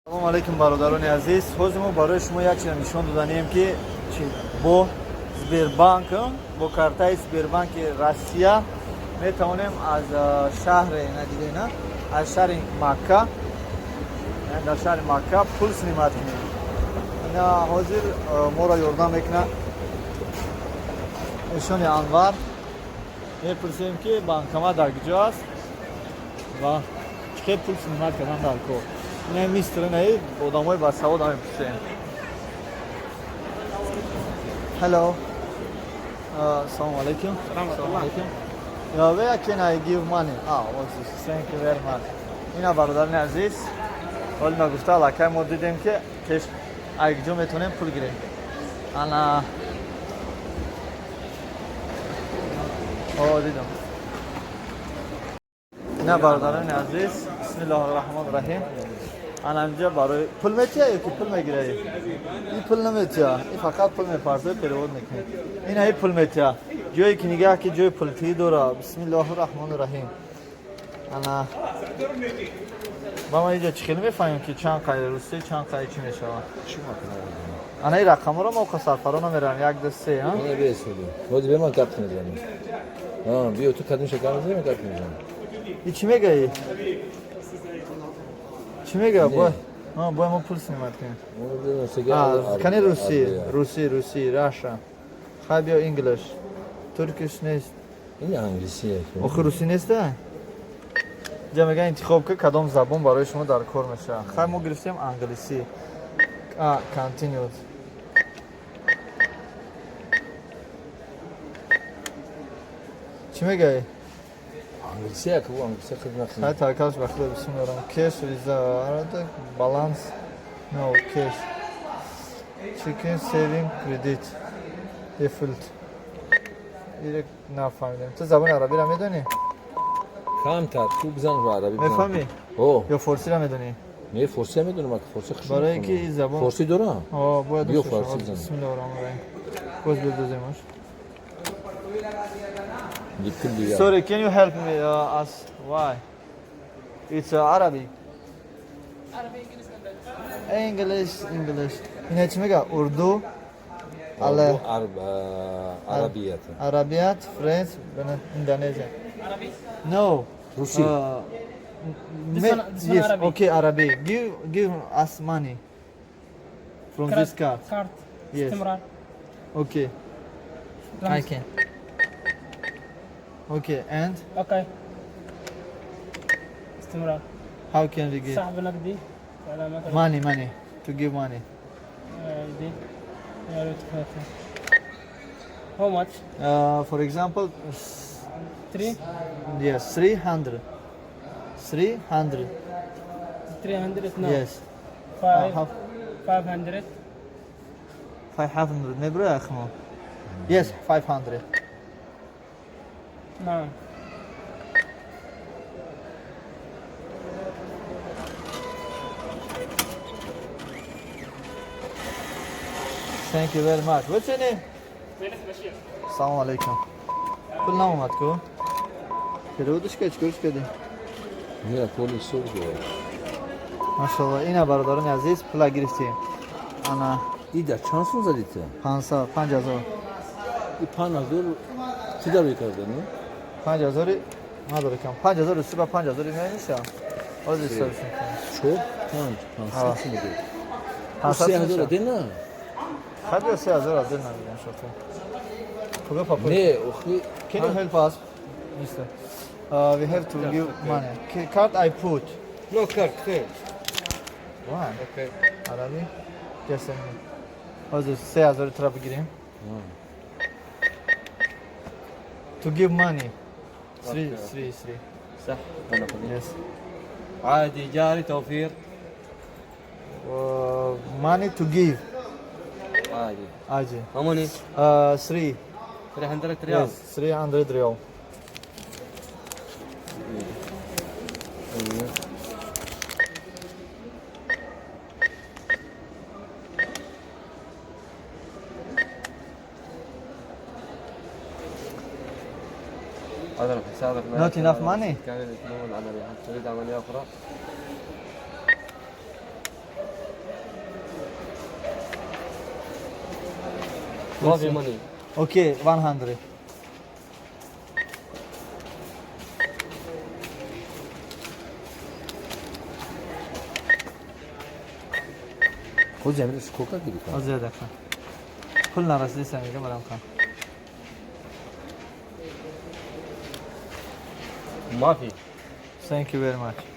Салому алейкум, бародарони азиз. Ҳозир мо барои шумо як чиза нишон доданием, ки бо Сбербанк, бо картаи Сбербанки Россия метавонем аз шаҳре надидена, аз шаҳри Макка, дар шаҳри Макка пул снимать кунем. Ина ҳозир моро ёрдам мекунад эшони Анвар. Мепурсем, ки банкомат дар куҷо аст ва чӣ хел пул снимать кардан дар кор. Ина мистер, инаи одамои басавод мепурсем. Hello. Assalamu alaikum. Assalamu alaikum. Where can I give money? Ah, what's this? Thank you very much. Ина, бародарни азиз, ҳоли нагуфта аллакай мо дидем, ки кеш айкҷо метавонем пул гирем. Ана о дидам. Ина, бародарони азиз, бисмиллоҳи раҳмони раҳим. Ана инҷа барои пул метия ё ки пул мегираи? Ин пул наметия, ин фақат пул мепарзои, перевод мекунӣ. Ина и пул метия. Ҷое ки нигаҳ, ки ҷои пултӣ дора. Бисмиллоҳи раҳмони раҳим. Ана ба ма инҷа чӣ хеле мефаҳмем, ки чанд қай русӣ, чанд қай чӣ мешавад? Ана ин рақамҳоро мо сарфаро намеравем. Як, ду, се. Боз бе ман гап мезанем. Биё, ту кадомша гап мезанем, гап мезанем. И чӣ мегаӣ? Чӣ мега? Бой бой мо пул снимать кунем. Кани русӣ, русӣ, русӣ, Russia. Хай, биё, English, Turkish нест. Ин англисия. Охи, русӣ неста. Ҷа мега, интихоб ки кадом забон барои шумо дар кор мешавад. Хай, мо гирифтем англисӣ. Continued. Чӣ мегаӣ? Англисия ку, англисия хидмат. Хай, таваккалш ба Худо, бисмиллоҳ. Cash, виза, баланс, no cash, checking, saving, credit, default. Ире нафаҳмидем. Ту забони арабиро медонӣ? Камтар, ту бизан ба арабӣ. Мефаҳмӣ? О. Ё форсиро медонӣ? Не, форсия медонам, ака, форсия хуш. Барои ки ин забон Форсӣ дорам. О, бояд Биё, дошта форсӣ бошад. бизан. Бисмиллоҳи раҳмони раҳим. Боз бидоземаш. Пул дигар. Sorry, can you help me ask why? It's Arabic. English, English. Ина чӣ мега? Урду, але Арабият. Арабият, French, Индонезия. No. Русӣ. This one Yes, Arabic. Okay, Arabic. Give us money from this card. Card. Yes. استمرار. Okay, I can. Okay, and Okay, استمرار. How can we give سحب نقدي علامات. Money, money, to give money. دي يا ريت. How much? For example, 3. Yes, 300. 300. 300, no. Yes. 5. Half, 500. 500. Не бро. Yes, 500. نعم. Thank you very much. What's your name? Салом алейкум. Пул наомад ку? Перевод ш ка, чикорш кардӣ? Не, пули суд дорад. Машалло, ина, бародарони азиз, пула гирифтем. Ана. Ида чанд сум задӣ ту? 500, 5000. И 5000 чӣ дар мекарда, не? 5000 надора кам. 5000 русӣ ба 5000 мемеша. Ҳозир ҳисобш мекунем. Чор, панҷ, 500 чӣ мегӯяд? 500 3000 меша. дена? Хай, биё, 3000 аз дил набигам шохи. Куга папа? Не, охи. Can you help us, mister? We have to give money. Card I put. No card, fail. Why? Okay. Arabi? Just a minute. ҳозир 3000 тра бигирем. To give money. Three, three, three. صح انا خذ. Yes. عادي، جاري توفير. Money to give. عادي. عادي. How many? Three. 300 ريال. Yes, 300 ريال. ايوه. هذا حسابك. Not enough money? كان يتمول العملية، هل تريد عملية أخرى؟ ما في money. Okay, 100. Худ ҷамила сколько гирифта? Ҳозир дақа. Пул нарасидиса мега барам хан. ما في. Thank you very much.